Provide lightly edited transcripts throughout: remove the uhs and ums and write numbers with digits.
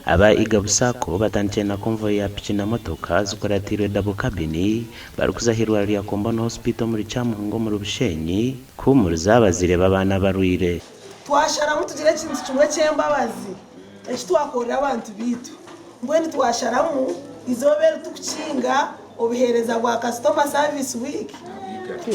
Aba Igabu Sacco batandikire na convoy ya piki na motoka zikuratiirwe double cabin barikuza ah'eirwariro rya Comboni Hospital omuri Kyamuhunga omuri Bushenyi kuhuumuriza abazaire b'abaana abarwaire. Twasharamu tugire ekintu kimwe ky'embabazi eki twakorera abantu baitu. Mbwenu twasharamu eizooba eri turikukinga obuheereza bwa Customer Service Week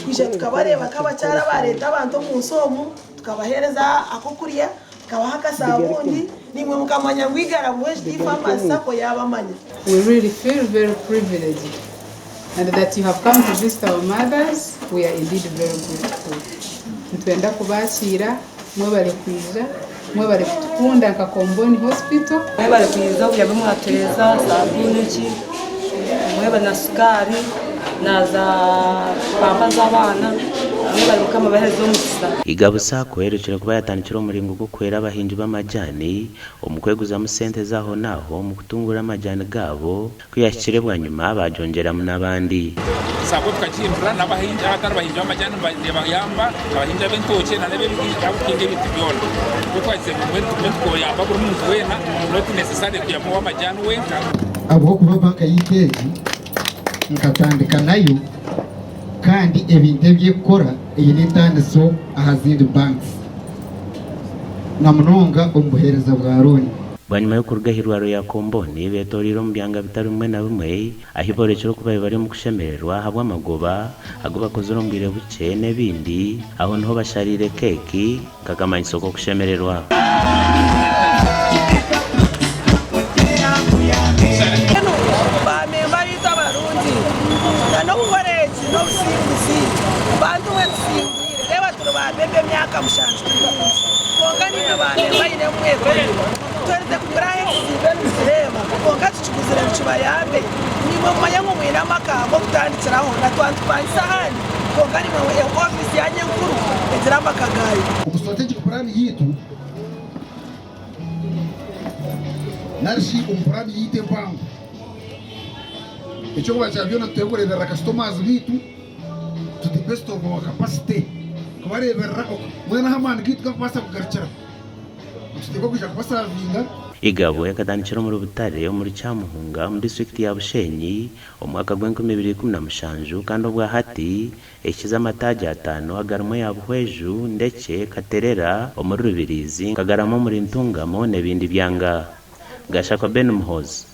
kwija tukabareeba nk'abakyara abaareeta abantu omu nsi omu, tukabaheereza ak'okurya, tukabaha akasaabuuni, naimwe mukamanya ngu Igara Buhweju Farmers Sacco yaabamanya. We really feel very privileged and that you have come to visit our mothers, we are indeed very grateful. Nitwenda kubakiira, mwebare kwija, mwebare kutukunda nka Comboni Hospital. Mwebare kwija oburya bu mwatuhereza, sabuuni eki, mwebare na sukaari na za pampa z'abaana, mwebare Mukama abahereze omugisa. Igabu Sacco erekire kuba yatandikire omuringo gw'okuhwera abahingi b'amajaani omu kweguzamu sente z'ahonaaho omu kutunguura amajaani gaabo Ku yahikire bwanyima baagyongyeramu n'abandi. Sacco tukagihindura n'abahingi abatari bahingi b'amajani nibayamba abahingi ab'entookye na n'abokuhinga ebintu byona. Nikwo twagizire ngu mbwenu tugume nitwoyamba buri muntu weena not necessarily kuyamba ow'amajani wenka. Ahabw'okuba banka yaitu egi nkatandika nayo kandi ebintu ebi ekukora eine entaaniso aha zindi banks na munonga omu buheereza bwa looni. Bwanyima y'okuruga ah'eirwariro rya Komboni, beetoreire omu byanga bitari bimwe na bimwe ahi boorekire oku baabaire bari omu kushemererwa ahabw'amagoba agu bakozire omu bwire bukye n'ebindi. Aho niho bashariire keeki nk'akamanyiso k'okushemererwa. Mbwenu baamemba baitu abarungi, na n'okukora eki n'obusinguzi. Bantu mwe tusingwire. Reeba turi baamemba emyaka mushanju turi mingi. Kwonka naimwe baamemba haine ebi mwekoreire. Twerize kugura aha ekizimbe nimukireeba, kwonka tukiguzire ngu kibayambe. Naimwe mumanye ngu mwine amaka g'okutandikiraho. Na twaba nitupangisa ahandi, kwonka naimwe ofiisi yaanyu enkuru egire amaka gaayo. Omu strategic plan yaitu narishi omu puraani yaitu empango, eky'okubanza kya byona nituteekwa kureeberera customers baitu to the best of our capacity kubareeberera mbwenu ahu amaani gaitu garikubaasa kugarukira nituteekwa kwija kubasavinga. Igabo yakatandikira omuri Butare omuri Kyamuhunga omu disiturikiti ya Bushenyi omu mwaka gw'enkumi ibiri ikumi na mushanju kandi obwahati Ehikize amataagi ataano agarimu eya Buhweju, Ndekye, Katerera omuri Rubirizi, Kagarama omuri Ntungamo n'ebindi byanga. Gashakwa Ben Muhoozi.